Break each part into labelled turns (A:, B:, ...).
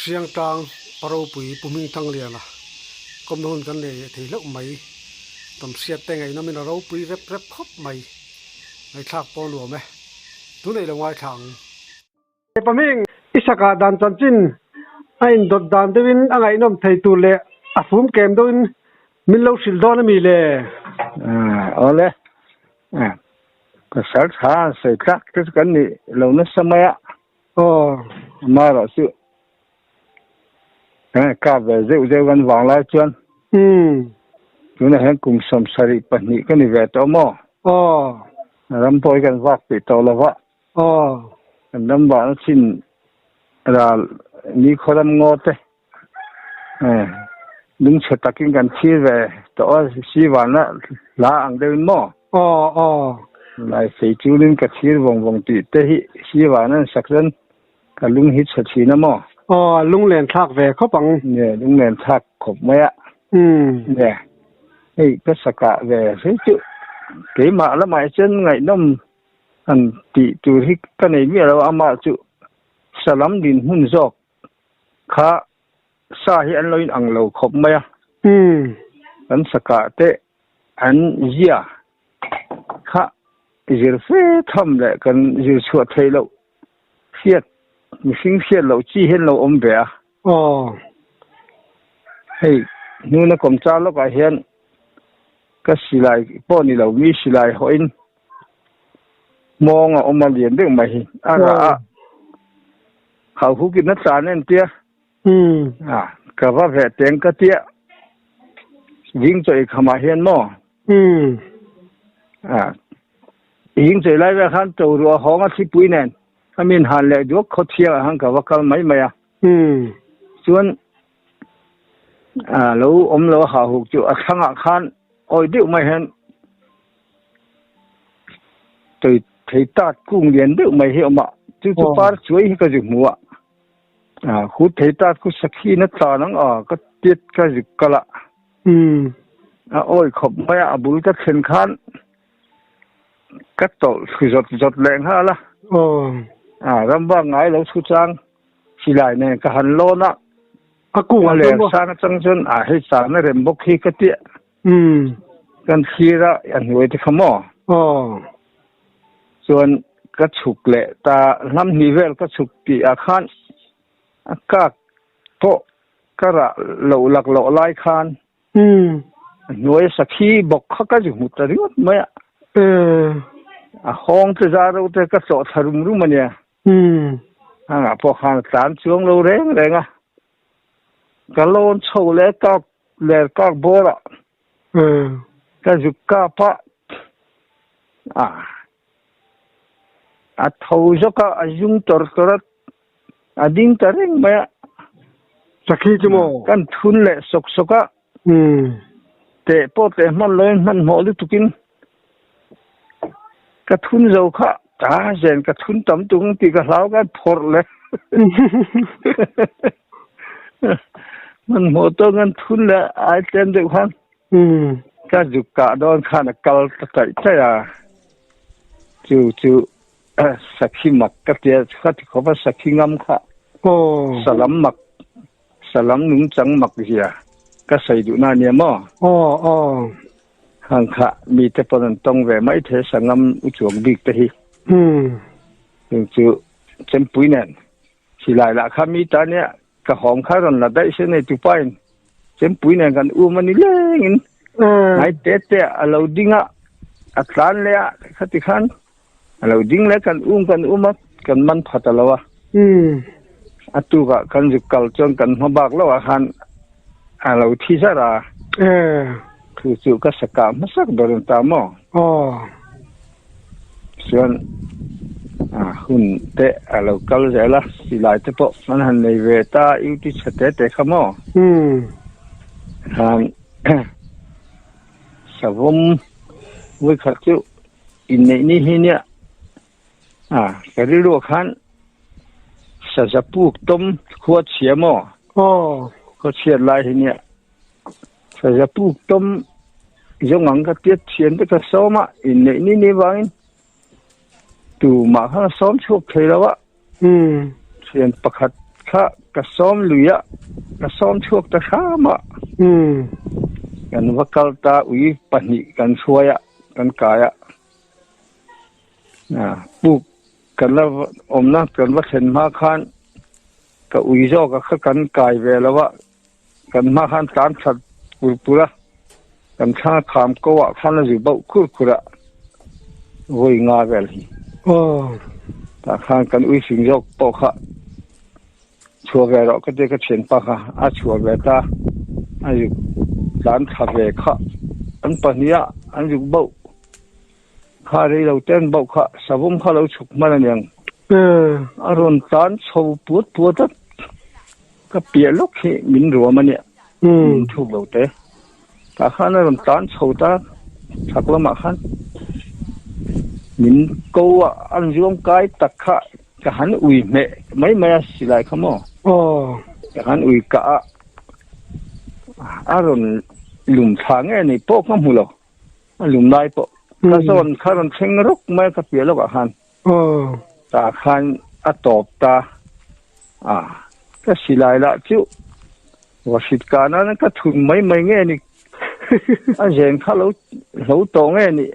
A: Hriangtlang pa ropui Pu Hmingthangliana kawmna hun kan nei leh thei hlauh mai. Tam hriat te ngaihnawmin a ropui rep rep khawp mai. Ngaihthlak pawh nuam e. Tunei lo ngaithla ang. Pa hming i sakah dan chanchin a indawt dan deuhin a ngaihnawm thei tur leh a fum kem deuhin min lo hrilh dawn a mi le?
B: Awle, pasal tha sawi tlak te chu kan nih lo nasa mai a.
A: Aw.
B: Amaherawh chu kan kap ve zeuh zeuh kan vang lai chuan tunah hian kum 72 ka ni ve tawh maw?
A: Aw.
B: Ram pawh hi kan vak peih tawh lo va.
A: Aw.
B: Kan ram vahna chin ral nikhaw ram ngaw te lungchhe takin kan thlir ve tawh a, si vanna hla ang deuhin maw?
A: Aw aw.
B: Lai fei chulin ka thlir vawng vawng tih te hi si vanna an sak chuan ka lung hi chhe thin a maw?
A: Aw, lunglen thlak ve khawp ang.
B: Nge, lunglen thlak khawp mai a. Nge, hei ka sakah ve hrei chu keimah lamah hi chuan ngaihnawm han tih tur hi ka nei miah lo a, amah chu salam dinhmun zawk kha sa hi an lo in ang lo khawp mai a. Kan sakah te an zia kha zir fe tham leh kan zir chhuah theih loh hriat mihring hriat loh chi hian lo awm ve a.
A: Aw.
B: Hei hnuna kawmchar lawkah hian ka silai pawh ni lo mi silai hawhin Hmawng a awm a lian deuh mai hi a rah a hau huk in a tlan en tia a ka va veh teng ka tia zing chaw ei khamah hian maw a zing chaw ei lai vel khan to ruah hawng a thlipui nen a min han leh duak khaw thiang ah khan ka va kal mai mai a chuan a lo awm lo a hau huk chu a thlangah khan awi deuh mai hian Tui thei tat kung lian deuh mai hi a awm a, chu chu par chuai hi ka zuk hmu a, ah khu thei tat khu sakhi na tlan ang a ka tiat ka zuk kal a, a awi khawp mai a, a bul ka thlen khan ka tawlh thlu zawt zawt leh nghal a, ah ram vak ngai lo thu chang silai nen ka han lawn a,
A: a kung
B: a ler sang atang chuan ah hei chahna rem bawk hi ka tia.
A: Umm.
B: Kan thlir a, a hnuai te kha maw?
A: Aw.
B: Chuan ka chhuk leh ta hlam hnih vel ka chhuk tih ah khan a kak pawh ka rah loh lak loh lai khan
A: Umm.
B: A hnuai sakhi bawk kha ka zu hmu ta ringawt mai a.
A: Umm.
B: A hawng te zar reuh te ka tlawh thla rum rum a nia.
A: Umm.
B: Hangah pawh khan a tlan chuang lo reng reng a. Ka lawn chho leh kak ler kak bawr ah ka zuk kap a, ah a tho zawk a, a zum tawr tawr a, a ding ta reng mai a.
A: Sakhi chu maw?
B: Kan thun leh sawk sawk a, teh pawh teh hman loin hmanhmawh lutukin ka thun zo kha a zen ka thun tam tung tih ka hlau khan phawrh le hmanhmawh tawk an thun le ai tlem deuh khan ka zuk kah dawn khan a kal ta taih taih a chu chu sakhi mak ka tia kha ti khawp a sakhi ngam kha salam mak salam nungchang mak zia ka sawi duh na nia maw
A: aw aw
B: Hang kha mite pawn an tawng ve mai thei sangam u chuang bik te hi. Chung chu chempui nen silai lah kha mi ta nia ka hawm kha rawn la daih se nei tupa in chempui nen kan um a ni leng in ngai te te a lo ding a a tlan leh a khati khan a lo ding leh kan um kan um a kan man phat a lo a a tukah kan zuk kal chuan kan hma bak lo ah khan a lo thi zar a thu chu ka saka hmasak ber an ta maw chuan a hun te a lo kal zel a silai te pawh an han nei ve ta u ti chhe te te kha maw khan savawm vawikhat chu Inneih ni hi nia a ka rilru ah khan saza puk tawm khua chhia maw?
A: Aw.
B: Khua chhiat lai hi nia saza puk tawm zawng ang ka tiat thian te ka sawm a inneih ni ni vangin tumah khan a sawm chhuak thei lo a.
A: Umm.
B: Thian pakhat. kha ka sawm lui a, ka sawm chhuak ta hram a. Kan va kal ta ui pahnih kan hruai a, kan kai a. Puk kan la awmna kan va thlen hma khan ka ui zawk a kha kan kai ve lo a, kan hma khan tlan that pur pur a, kan thlang a kham ko ah khan a zu bauh khur khur a, vawi nga vel hi. Tah khan kan ui hring zawk pawh kha chhuah ve rawh ka tia ka thianpa kha a chhuah ve ta, a zuk tlan thla ve kha an pahnih a an zuk bauh. Kha rei lo te an bauh kha savawm kha lo chhuk hman a niang. A rawn tlan chho puat puat a, ka piah lawk hi min ruam a nia, min thuk lo te. Tah khan a rawn tlan chho ta chhak lamah khan min ko a, an zuam kai tak kha ka han ui hmeh mai mai a silai kha maw. Ka han ui kah a, a rawn lum thla nge ni pawh ka hmu lo. A lum lai pawh ka zawn kha rawn thleng rawk mai a ka piah lawkah khan tah khan a tawp ta a, ka silai lah chu vahrit kah nana ka thun mai mai nge ni a zen kha lo hlo tawh nge ni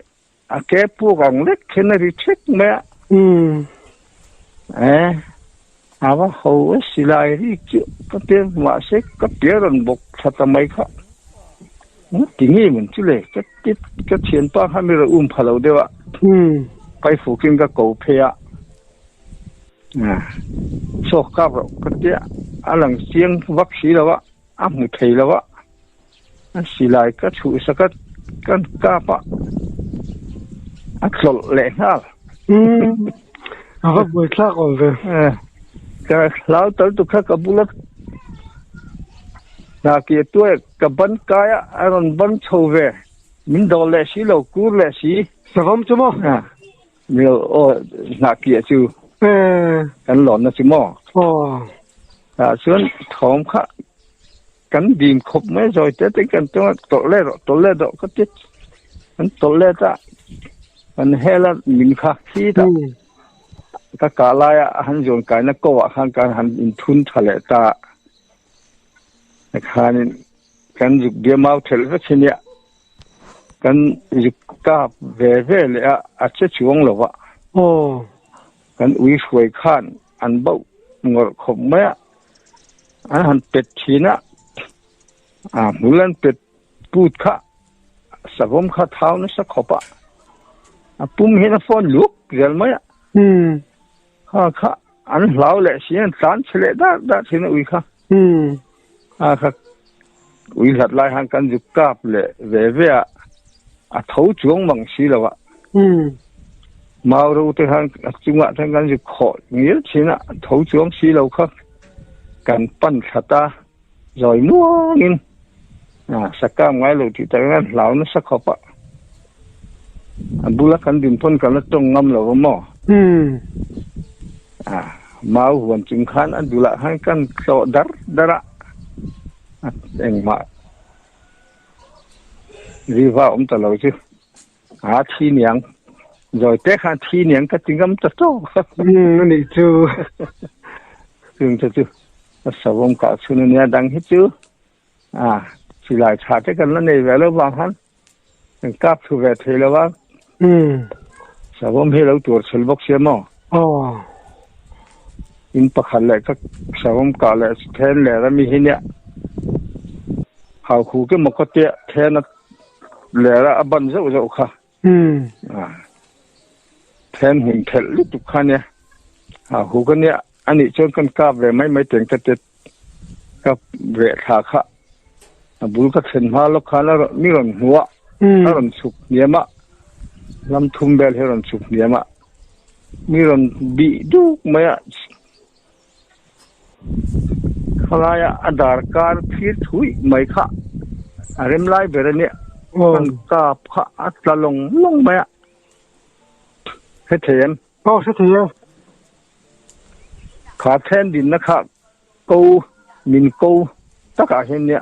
B: a ke puk ang lek khen a ri thek mai a e a va ho a silai ri chu ka piah mahse ka piah rawn bawk thla ta mai kha. Ti nge mun chu le ka ti ka thianpa kha mi rawn um pha lo deuh a pai fukin ka ko phei a saw kap rawh ka tia a lang chiang vak si lo a a hmu thei lo a a silai ka chhuh sak a ka kap a a tlawlh leh nghal
A: a va buaithlak awm ve
B: ka hlau tal tu kha ka bula hna ki a tuai Ka ban kai a, a rawn ban chho ve. Min dawh leh si lo, kur leh si.
A: Savawm chu maw?
B: Ni lo, aw, hnah kiah chu. Kan lawnna chu maw?
A: Aw.
B: Tah chuan thawm kha kan dim khawp mai zawi te te kan tum a, tawlh let rawh, tawlh let rawh ka ti. Kan tawlh let a, kan hel a min kha khi ta. Ka kah laia a han zawn kaina ko ah khan kan han inthun tha leh ta. Khanin kan zuk bia mau thelh vek hi nia kan zuk kap ve ve leh a a che chuang lo va kan ui hruai khan an bauh ngawrh khawp mai a an han pet thin a a hmul an pet put kha savawm kha thau nasa khawp a a pum hian a fawn luk zel mai a. Kha kha an hlau leh si an tlan chhe leh dar dar thin a ui kha. A kha ui hlat lai han kan zuk kap leh ve ve a, a tho chuang mang si lo a. Mau ro te khan a chungah te kan zuk khawh ngil thin a, a tho chuang si lo kha kan pan thla ta zawi muangin a sakam ngai lo tih tak hian hlau nasa khawp a. A bula kan din pawn kan la tawng ngam lo va maw? A mau huan chung khan a dulah khan kan tlawh dar dar a, a engmah riva awm ta lo chu a thi niang zawi te khan thi niang ka ti ngam ta tawk.
A: A nih chu.
B: Chung te chu a savawm kah chhun a nia dang hi chu a silai tha te kan la nei ve lo vang khan Kan kap thu ve thei lo a. Savawm hi lo tur chhel bawk sia maw?
A: Aw.
B: In pakhat leh ka savawm kah leh then leh rami hi nia. Hau khu ke maw ka tia then a leh a ban zauh zauh kha. Then hun thelh lutuk kha nia. Hau khu ka nia anih chuan kan kap ve mai mai teng ka tia Ka veh thla kha a bul ka thlen hma lawk khan a mi rawn hmu a, a rawn chhuk hniam a, lam thum vel hi a rawn chhuk hniam a, mi rawn bih duk mai a, khalaia a dar kar thlir thuih mai kha a rem lai ber a nia, kan kap kha a tla lawng lawng mai a, hethei em?
A: Aw hethei e.
B: Kha then dinna kha ko min ko takah hian nia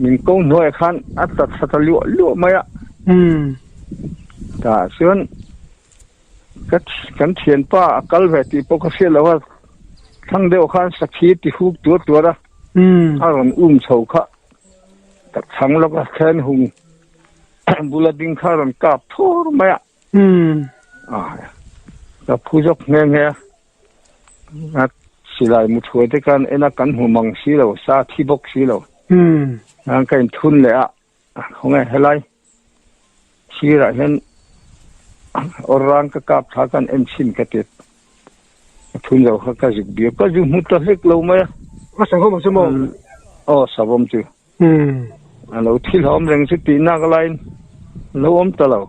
B: min ko hnuaiah khan a tla thla ta luah luah mai a. Tah chuan ka kan thianpa a kal ve tih pawh ka hriat lo a, Thlang deuh khan sakhi ti huk tuar tuar a, a rawn um chho kha ka chhang lawk a, then hung bula ding kha a rawn kap thur mai a. Ka phu zawk nghe nghe a, a silai mu thuai te khan en a kan hmu mang si lo, sa thi bawk si lo. Ka inthun leh a, khawnge helai sirah hian awr rang ka kap thla khan en chhin ka ti a thun zo kha ka zuk biak ka zu hmu ta hlek lo mai a.
A: A savawm chu maw?
B: Aw savawm chu. A lo thi hlawm reng chu tih nak laiin lo awm ta lo.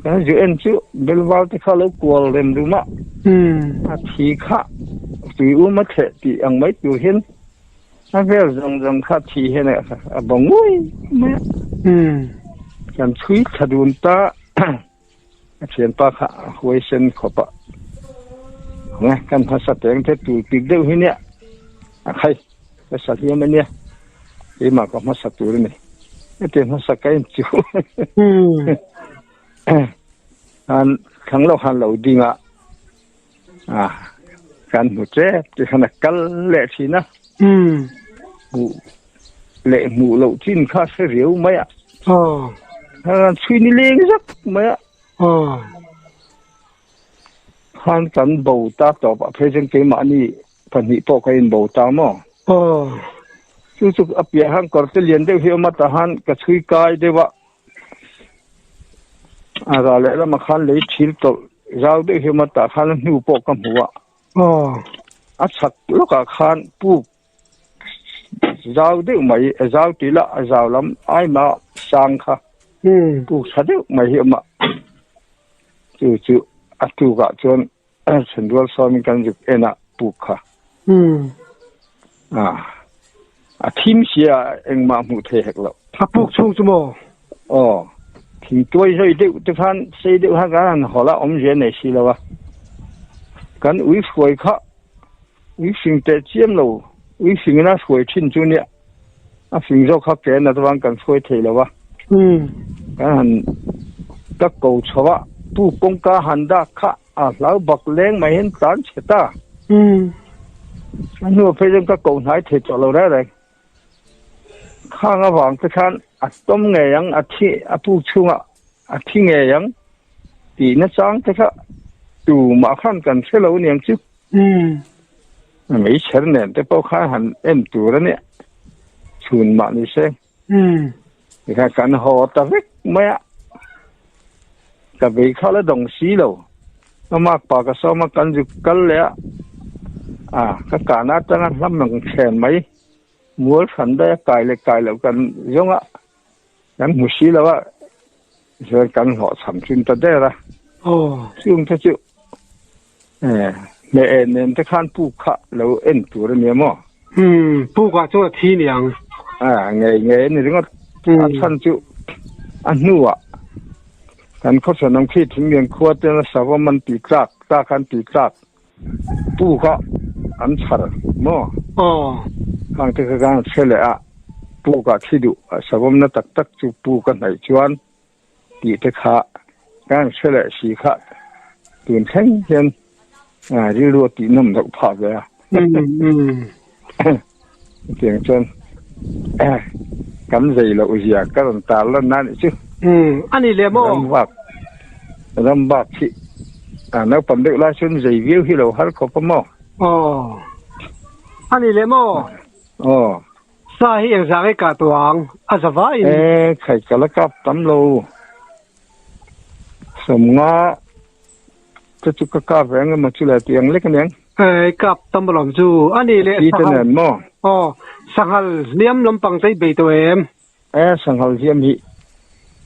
B: Kan zu en chu belval te kha lo kual rem rum a. A thi kha tui um a thleh tih ang mai tur hian A vel zawng zawng kha thi hian a bo ngui mai a. Kan chhui thla dun ta a thianpa kha a huaisen khawp a. Nge kan hmasa teng te tur pik deuh hi nia. A khai ka sa hliam a nia. Keimah ka hmasa tur a ni. Heti hmasa ka in chu. Han thlang lo han lo ding a. A kan hmu tep ti khan a kal leh thin a. Hmuh leh hmuh loh chin kha hre riau mai a. Khan chhui ni leng zak mai a. Khan kan bo ta tawp ah phei chuan keimahni pahnih pawh ka in bo ta maw. Chu chu a piah khan kawr te lian deuh hi a awm a tah khan ka chhui kai deuh a. A rah leh lamah khan lei thil tawlh zau deuh hi a awm a tah khan a hnu pawh ka hmu a. A chhak lawkah khan puk zau deuh mai a zau tih lah a zau lam aima sang kha puk tha deuh mai hi a awm a. Chu chu a tukah chuan Thenrual sawmin kan zuk en a puk kha. A thim sia engmah hmuh thei hek lo.
A: A puk chhung chu maw?
B: Aw. Thing tuai zoi deuh te khan sei deuh khan kan han hawlh a awmzia nei si lo a. Kan ui hruai kha ui fing teh chiam lo ui fingin a hruai thin chu nia a fing zawk kha ke nat vang kan hruai thei lo a. Kan han ka ko chho a puk kawngka han dak kha A hlau bak leng mai hian tlan chhe ta. A hnuah phei chuan ka ko hnai thei tawh lo reng reng. Khang avang te khan a tawm ngei ang, a thi, a puk chhungah a thi ngei ang tih nachang te kha tumah khan kan hre lo aniang chu. Meichher nen te pawh khan han en tur a nia. Chhun mah ni se. Tikhan kan haw ta vek mai a, ka vei kha la dawng si lo. Ka makpa ka sawm a, kan zuk kal leh a, a ka kahna atanga hlam ang thlen mai, mual hran daih a kai leh kai loh kan zawng a, kan hmu si lo a, chuan kan hlawhchham thin ta der a. Chung te chu hmeh en nen te khan puk kha lo en tur a nia maw?
A: Umm, puk ah chuan a thi niang.
B: A, ngei ngei a ni ringawt. A chhan chu a hnuah kan khawchhan ang khi Thingnian khua ten a savawm an tih tlak, tlak an tih tlak puk ah an chhar maw?
A: Aw.
B: Khang te kha khan hre leh a, puk ah thi duh savawm na tak tak chu puk a hnaih chuan tih te kha kan hre leh si kha tun thleng hian rilru a tih nawm loh phah ve a. Chutiang chuan kan zei loh zia ka rawn tar lan na nih chu.
A: A ni leh maw?
B: Ram vak ram vak hi naupang deuh lai chuan zei viau hi lo har khawp a maw?
A: Aw. A ni leh maw?
B: Aw.
A: Sa hi engzah nge kah tawh ang? A za vaiin.
B: E, khai ka la kap tam lo. Sawmnga te chu ka kap ve ang emaw chu le tih ang lek aniang.
A: E, kap tam alawm chu. A nih leh
B: Thi te nen maw?
A: Aw, sanghal hliam lampang te i bei tawh em?
B: E, sanghal hliam hi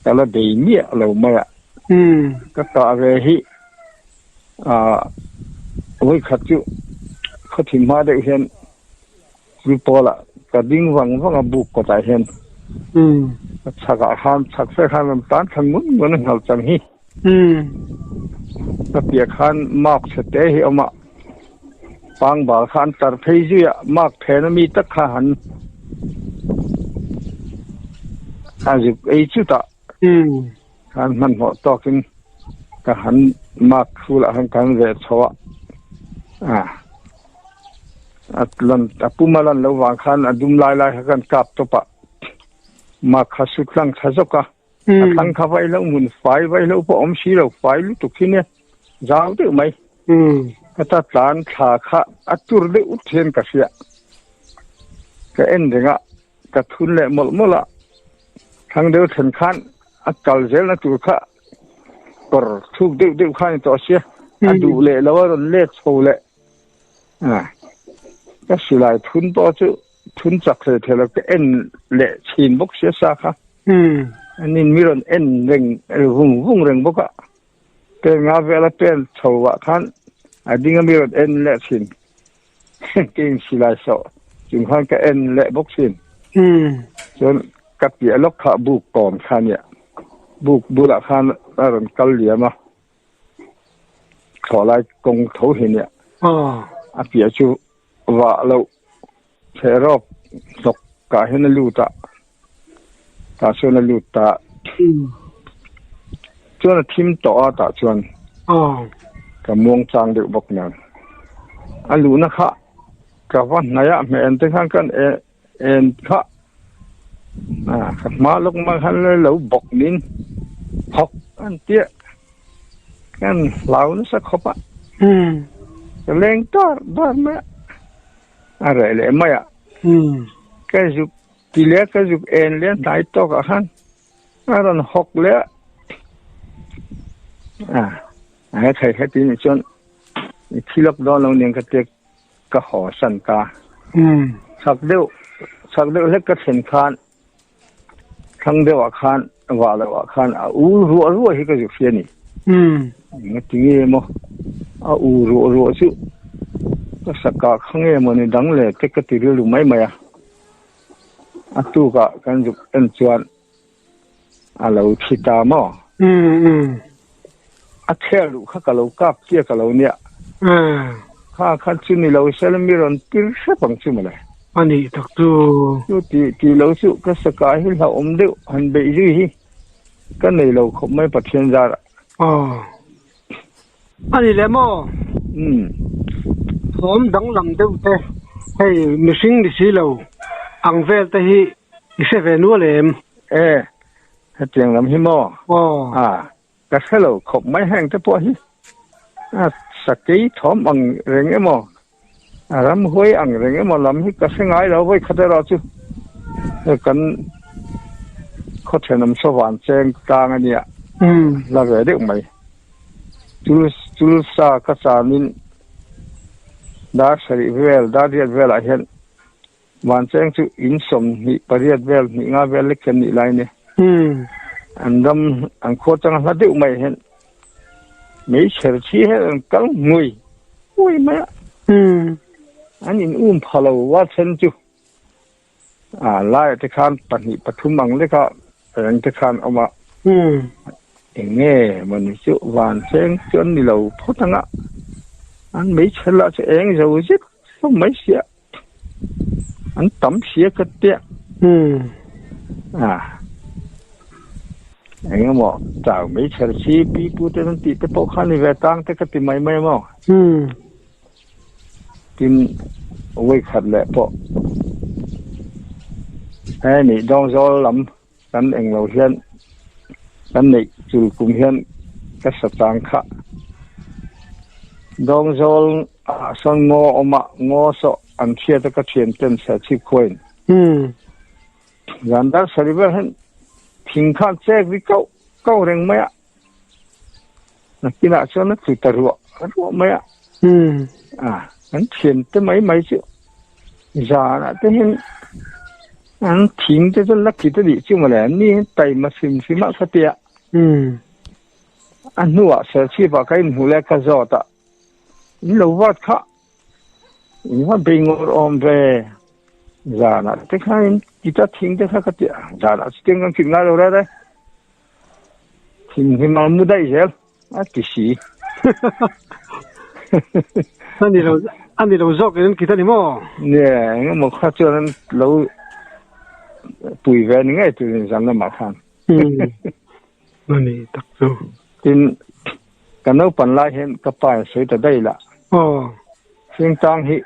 B: ka la bei miah lo mai a. Ka kah ve hi ah vawikhat chu khawthim hma deuh hian Chu pawlah ka ding vang vang a buk kawtah hian ka chhakah khan chhak fe khan rawn tan thla ngun ngun a nghal chang hi. Ka piah khan mark chhe te hi a awm a, pangbal kha an tar phei zui a, mark then a mi tak kha han a zuk ei chutah khan hmanhmawh tawkin ka han mark chhulah khan ka han veh chho a. A lan a pum a lan loh vang khan a dum lai lai kha kan kap tawp a, mah kha su tlang thla zawk a, a thlang kha vaihlo hmun fai vaihlo pawh awm si lo fai lutuk hi nia zau deuh mai. Ka ta tlan thla kha a tur deuh ut hian ka hria. Ka en reng a, ka thun leh mawlh mawlh a, thlang deuh thlen khan a kal zelna tur kha kawr thuk deuh deuh kha a ni tawh sia, a duh leh lo a rawn let chho leh. A, ka silai thun pawh chu thun chak hle thei lo, ka en leh chhin bawk sia sa kha. Anin mi rawn en reng vung vung reng bawk a, pen nga vela pen chho ah khan a ding a mi rawn en leh chhin. Keng silai sawh chung khan ka en leh bawk thin. Chuan ka piah lawk kha buk tawn kha nia. Buk bulah khan a rawn kal liam a. Thlawh lai kawng tho hi nia. A piah chu vah loh chhe rawk hnawk kah hian a lut a. Tah chuan a lut ta. Chuan a thim tawh a tah chuan ka muang chang deuh bawk nen. A luhna kha ka va hnaih a hmeh en te khan kan en kha ka hma lawk mai khan lo bawk nin hawk an tia kan hlau nasa khawp a. Ka leng dar dar mai a, a reh leh mai a. Ka zuk Ti leh ka zuk en leh hnai tawk ah khan a rawn hawk leh a, a he thei heti nih chuan i thi lawk dawn lo nen ka tia ka haw san ta. Chak deuh chak deuh hlek ka thlen khan thlang deuh ah khan vah loh ah khan a u ruah ruah hi ka zuk hria a ni. Engati nge maw a u ruah ruah chu ka saka kha nge maw ni dang leh te ka ti rilru mai mai a. A tukah kan zuk en chuan a lo thi ta maw? A chhiar luh kha ka lo kap chiah ka lo nia. Kha kha chu ni lo se la mi rawn pir hrep ang chu mawle.
A: A nih tak chu.
B: Chu ti ti lo chu ka saka hi hlauhawm deuh han beih zui hi ka nei lo khawp mai Pathian zarah.
A: Aw. A ni leh maw? Thawm danglam deuh te, hei mihring ni si lo ang vel te hi i hre ve nual em?
B: E, hetiang lam hi maw?
A: Aw.
B: A, ka hre lo khawp mai heng te pawh hi. A, sakei thawm ang reng emaw, a ramhuai ang reng emaw lam hi ka hre ngai lo vawi khat erawh chu kan khaw thenawm saw van cheng tlang a nia la ve deuh mai. Chul chul sa ka chanin dar sarih vel dar riat velah hian van cheng chu in 28 vel hnih nga vel lek hian nih lai a ni. An ram an khua changa hla deuh mai hian Meichher thi hian an kal ngui ngui mai a, an in um pha lo a then chu a laiah te khan pahnih pathum ang lek a reng te khan awm a, eng nge mawni chu van cheng chu an ni lo phawt ang a, an meichher lah chu eng zo zet hlawm mai sia. An tam sia ka tia. A eng emaw chau mai chher si pi pu te an tih te pawh kha ni ve tang te ka ti mai mai maw. Tin vawikhat leh pawh he nih dawngzawl lam kan eng lo hian kan neih chul kum hian ka sa chang kha dawngzawl ah sawn ngaw awm a ngaw saw an hriat a ka thian ten sa chhip khuain zan dar sarih vel hian thing khan chek ri kauh kauh reng mai a nakinah chuan a tlu ta ruah ruah mai a a kan thian te mai mai chu zanah te hian an thing te chu la kit a nih chu mawle an ni taima hrim hrim a ka tia a hnuah serchhip ah ka inhmuh leh ka zawt a in lo vat kha in va bei ngawr awm ve zanah te khan in kita thing te kha ka tia zanah chu tiang kan kit ngai lo reng reng. Thing hi mal mu daih zel a ti si.
A: A ni lo a ni lo zawk in an kit a ni maw?
B: Nia eng emaw kha chuan an lo pui ve ni ngei turin zan lamah khan.
A: A ni tak chu.
B: Tin ka naupan lai hian ka pa in sawi ta daih lah.
A: Aw.
B: Hringtang hi.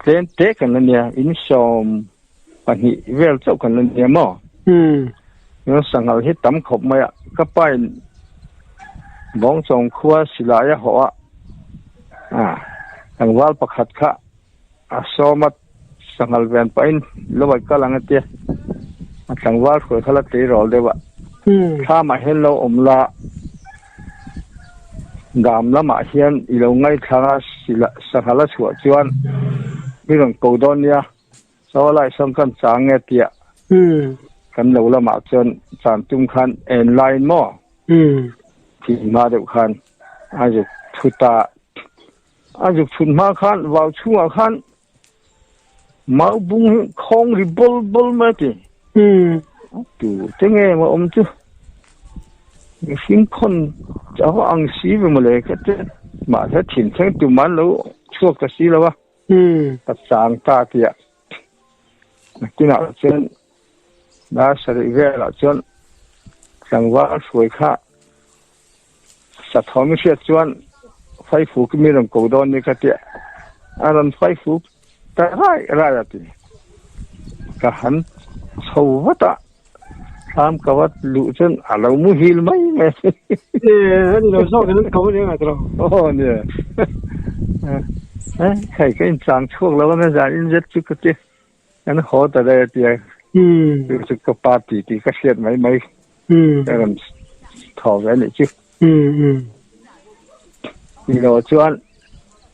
B: Tlem te kan la nia, in 12 vel chauh kan la nia maw? Chuan sanghal hi tam khawp mai a, ka pa in Bawngchawng khua silai a hawh a, tlangval pakhat kha a sawm a, sanghal ven pahin lo ai kal ang a tia, a tlangval hruai kha la tleirawl deuh a, thlamah hian lo awm la, Dam lamah hian i lo ngaithla a, sanghal a chhuah chuan mi rawn ko dawn nia, chaw lai sawn kan chang nge tia kan lo lamah chuan chan tum khan en laiin maw thih hma deuh khan a zuk thu ta, a zuk chhun hma khan vau chhungah khan mau bung hi khawng ri bawl bawl mai a ti. Tu te nge maw awm chu mihring khawn a va ang si ve mawle ka ti mahse thin thleng tum an lo chhuak ta si lo a ka chang ta tia nakinah chuan dar sarih velah chuan tlangval hruai kha Sathawm i hriat chuan Faifuk mi rawn ko dawn ni ka tia, a rawn Faifuk ta rai rai a ti. Ka han chho vat a, thlam ka vat luh chuan a lo muhil mai mai.
A: E, a ni lo zawk in an ko ania ngai tawh lo.
B: Aw nia. Hei ka inchang chhuak lo a na zan in zet chu ka ti. Kan haw ta daih a tia, chu chu ka pa ti tih ka hriat mai mai ka rawn thaw ve a nih chu. Ni lo chuan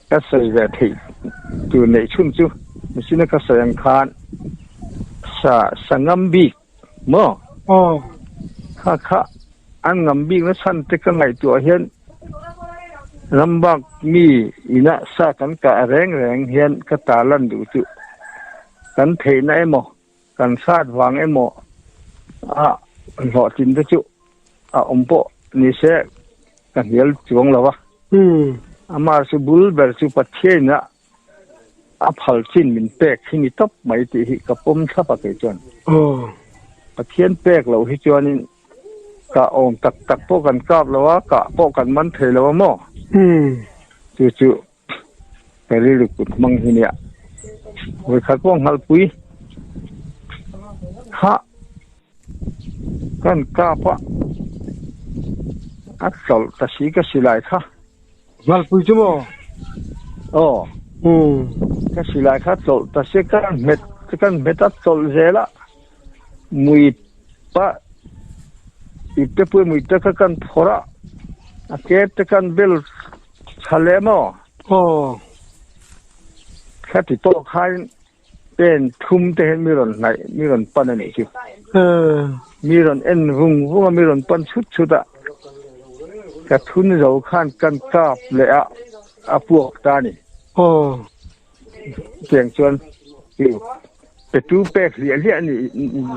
B: ka sawi ve theih tur neih chhun chu machine a ka sawi ang khan sa sa ngam bik maw? Kha kha an ngam bik na chhan te ka ngaihtuah hian Rambak mi ina sa kan kah reng reng hian ka ta lan duh chu kan theihna emaw kan hrat vang emaw a hlawhtlin te chu a awm pawh ni se ka hnial chuang lo a. Amah chu bul ber chu Pathian a a phal chin min pek hi ni tawp mai tih hi ka pawm thlap a kei chuan. Pathian pek loh hi chuanin Kah awm tak tak pawh kan kap lo a, kah pawh kan man thei lo a maw? Chu chu ka rilru kut hmang hi nia. Vawikhat pawh nghalpui kha kan kap a, a tlawlh ta si ka silai kha.
A: Nghalpui chu maw?
B: Aw. Ka silai kha tlawlh ta si, ka hmet kan hmet a tlawlh zel a. Mui pa ipte pui mui te kha kan phawrh a, a ke te kan bel tha leh maw?
A: Aw.
B: Khati tawk khain pen thum te hian mi rawn hnaih, mi rawn pan a nih chu. Mi rawn en vung vung a, mi rawn pan chhut chhut a. Ka thun zo khan kan kap leh a, a puak ta a ni.
A: Aw.
B: Chutiang chuan petu pek hliah hliah a nih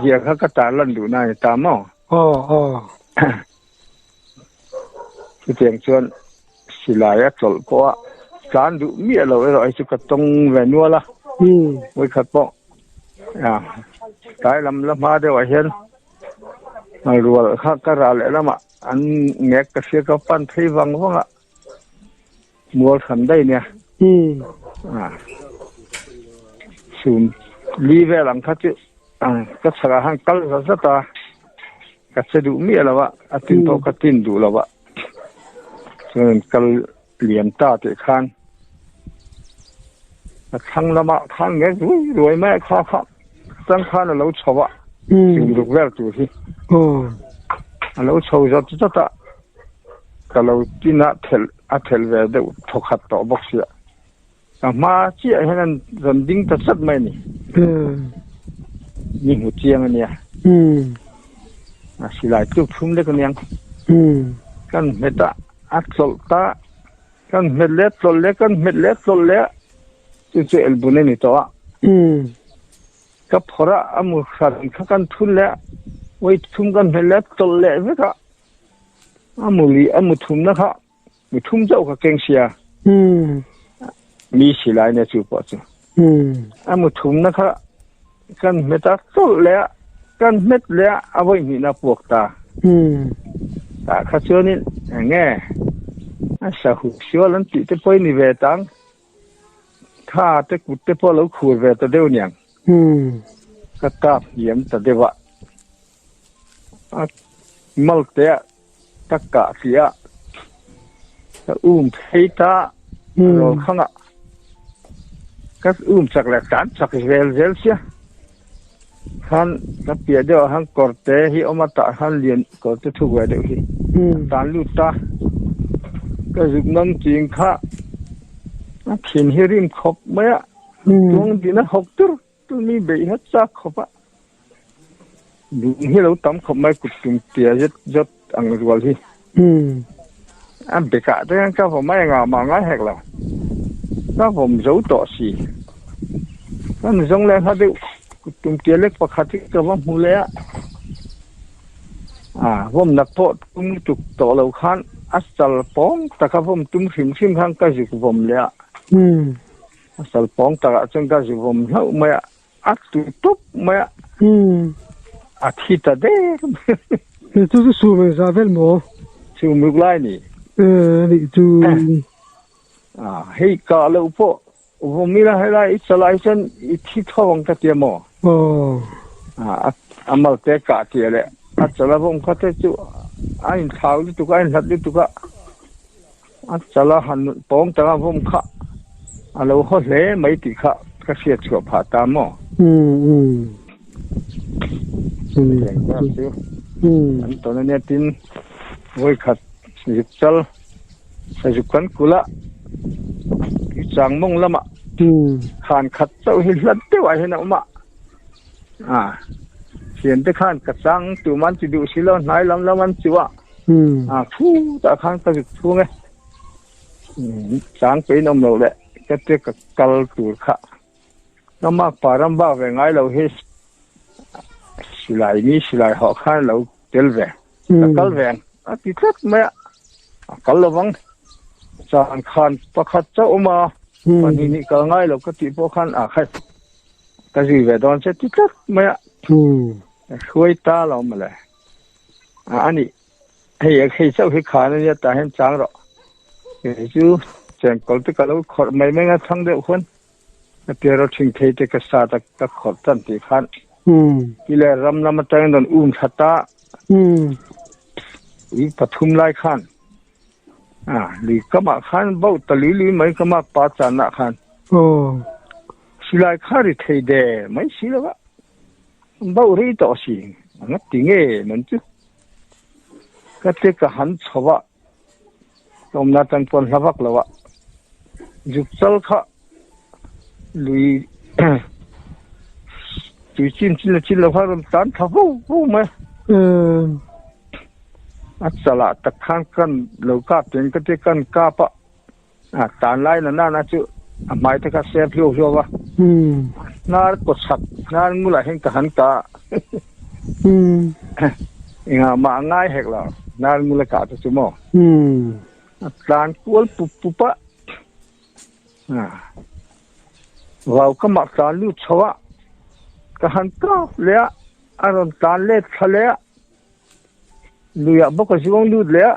B: zia kha ka tar lan duhna a ni ta maw?
A: Aw aw.
B: Chutiang chuan silai a chawlh pawh a tlan duh miah lo erawh hei chu ka tawng ve nual a. Vawikhat pawh tlai lam la hma deuhah hian rual kha ka rah leh lamah an ngek ka hria ka pan phei vang vang a. Mual hran daih nia. Chhum li vel ang kha chu ka chhakah khan kal zat zat a, ka che duh miah lo a, a tin pawh ka tin duh lo a. Chuan kal liam ta tih khan a thlang lamah khan nge ruai ruai mai a kha kha chang khan a lo chho a, chhum ruk vel tur hi a lo chho zat zat a. Ka lo tin a thelh a thelh ve deuh thawkhat tawh bawk sia. Ka hma chiah hian an rawn ding ta chat mai a ni. Ni hmu chiang a nia. A silai tluk thlum lek a niang. Kan hmet a, a tlawlh ta. Kan hmet leh tlawlh leh kan hmet leh tlawlh leh chu chu elbun a ni tawh a. Ka phawrh a, a mu hran kha kan thun leh a, vawi thum kan hmet leh tlawlh leh vek a. A mu lih a mu thumna kha mu thum chauh kha keng sia. Mi silai nia chu pawh chu. A mu thumna kha kan hmet a tawlh leh a, kan hmet leh a, a vawi hnihna puak ta. Tah kha chuanin eng nge a sahu sual an tih te pawh i ni ve tang. Tha te kut te pawh a lo khur ve ta deuh niang. Ka kap hniam ta deuh a. A mal te ah ka kah tih a ka um phei ta a rawl khang ah ka um chak leh tlan chak zel zel sia. Khan ka piah deuh ah khan kawr te hi awm a tah khan lian kawr te thuk ve deuh hi a tan lut ta. Ka zuk ngam ching kha a thin hi rim khawp mai a, tuang din a hawk tur tur mi beih hat chak khawp a. Lung hi lo tam khawp mai kut tum tia zet zawt ang rual hi. A bekah te hian ka vawm a engah mah ngai hek lo. Ka vawm zo tawh si. Ka nizawng leh hla deuh kut tum tia lek pakhat hi ka va hmu leh a. A vawm nak pawh tum lutuk tawh lo khan a chal pawng taka vawm tum hrim hrim khan ka zuk vawm leh a. A chal pawng takah chuan ka zuk vawm hlauh mai a. A tu tawp mai a. A thi ta der mai.
A: He chu chu sum eng zah vel maw?
B: Sum ruk lai ni.
A: Nih chu.
B: A hei kah loh pawh vawm ila helai i chalai chuan i thi tho ang ka tia maw?
A: Aw.
B: A mal te kah tia leh a chala vawm kha te chu a inthlau lutuk a, a inhlat lutuk a. A chala han pawng taka vawm kha a lo haw hle mai tih kha ka hriat chhuah phah ta maw? Hetiang ber chu an tawn ania tin vawikhat zuk chal sazuk kan kulh a, tuichang mawng lamah khan khat chauh hi hlat deuh ah hian a awm a, thian te khan ka chang tum an ti duh si lo hnai lam lam an chuh a. A phutah khan ka zuk chhung e. Chang peiin awm loh leh ka te ka kal tur kha. Ka makpa ram bak ve ngai lo hi silai mi silai hawh khan lo tel ve. Ka kal ve ang a ti tlat mai a. A kal lovang. Chan khan pakhat chauh awm a. Pahnih nih kal ngai lo ka tih pawh khan a khai ka zui ve dawn che ti tlat mai a. Ka hruai ta lo mawle. A ni, hei hei chauh hi khan a nia tah hian chang rawh. Kei chu chengkawl te ka lo khawrh mai mai a thang deuh khuan ka tia ro thing thei te ka sat a ka khawrh tan tih khan ti leh ram lam atangin rawn um thla ta ui pathum lai khan a lui kamah khan bauh ta lui lui mai ka mak pa chanah khan silai kha ri thei der mai si lo a. Bauh rei tawh si, a nga ti nge nan chu? Ka te ka han chho a, ka awmna atang pawn hla vak lo a, zuk chal kha lui tui chin chin leh chin lo kha rawn tan tha vo vo mai a. A chalah tak khan kan lo kap teng ka te kan kap a. A tan lai na nana chu a hmai te kha sep hliau hliau a. Hnar kaw chhak hnar ngulah hian ka han kah a. Engah mah a ngai hek lo hnar ngula kah te chu maw. A tlan kual pup pup a. Vau ka mah tlan lut chho a. Ka han kap leh a. A rawn tlan let thla leh a. Luiah bawk a zuang lut leh a,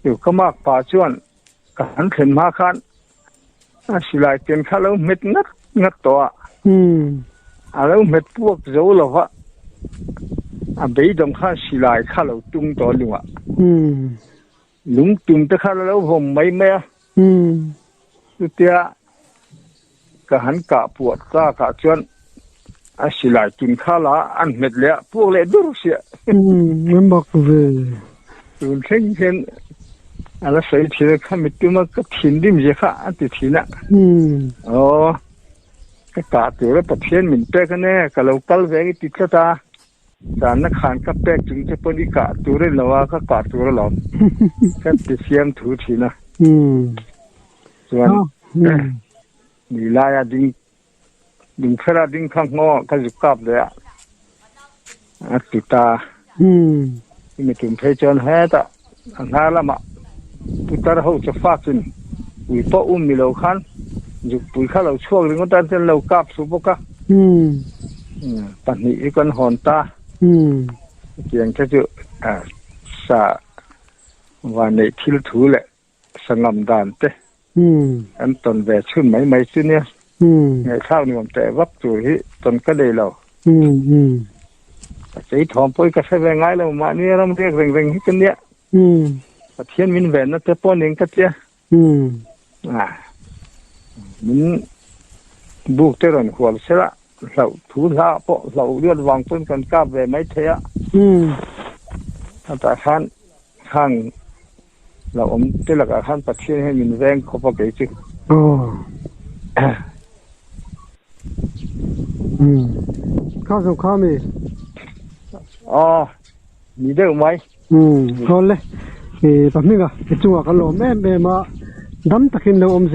B: chu ka mak pa chuan ka han thlen hma khan a silai ken kha a lo hmet ngat ngat tawh a, a lo hmet puak zo lo va, a beidawng khan silai kha a lo tung tawh a lungah, lung tum te kha a lo vawm mai mai a, chutia Ka han kah puah tak ah chuan a silai tun kha la an hmet leh a, puak leh dur sia.
A: Umm a mak ve.
B: Tun thleng hian a la sawi thin a, khami tuma ka thinrim zia kha a ti thin a. Aw ka kah tur a Pathian min pek a nia, ka lo kal ve ang i ti tlat a. Channa khan ka pek chung che pawn i kah tur a ni lo a, ka kah tur alawm. Ka ti siam thu thin a. Chuan ni laia ding ding khera ding kha ngaw ka zuk kap leh a, a ti ta. Chumi tum phei chuan hetah a hnar lamah putar ho chu fakin ui pawh um ni lo khan zukpui kha lo chhuak ringawt a chuan lo kap thlu bawk a. Pahnih hi kan hawn ta. Chutiang te chu sa vanneih thil thu leh sa ngam dan te. Kan tawn ve chhun mai mai chu nia. Ngaihthlak nuam teh vak tur hi tawn ka nei lo. Ka chei thawm pawh hi ka hre ve ngai lo mahni ram riak reng reng hi ka nia. Pathian min venna te pawh ning ka tia. Min buk te rawn hual sela hlauh thu hla pawh hlauh riat vang pawn kan kap ve mai thei a. Tah khan khang lo awm te lakah khan Pathian hian min veng khawp a kei chu.
A: Kha zawng kha mi?
B: Aw, ni deuh mai.
A: Umm, hawl le. I pahminga i chungah kan lawm em em a, dam takin lo awm zel.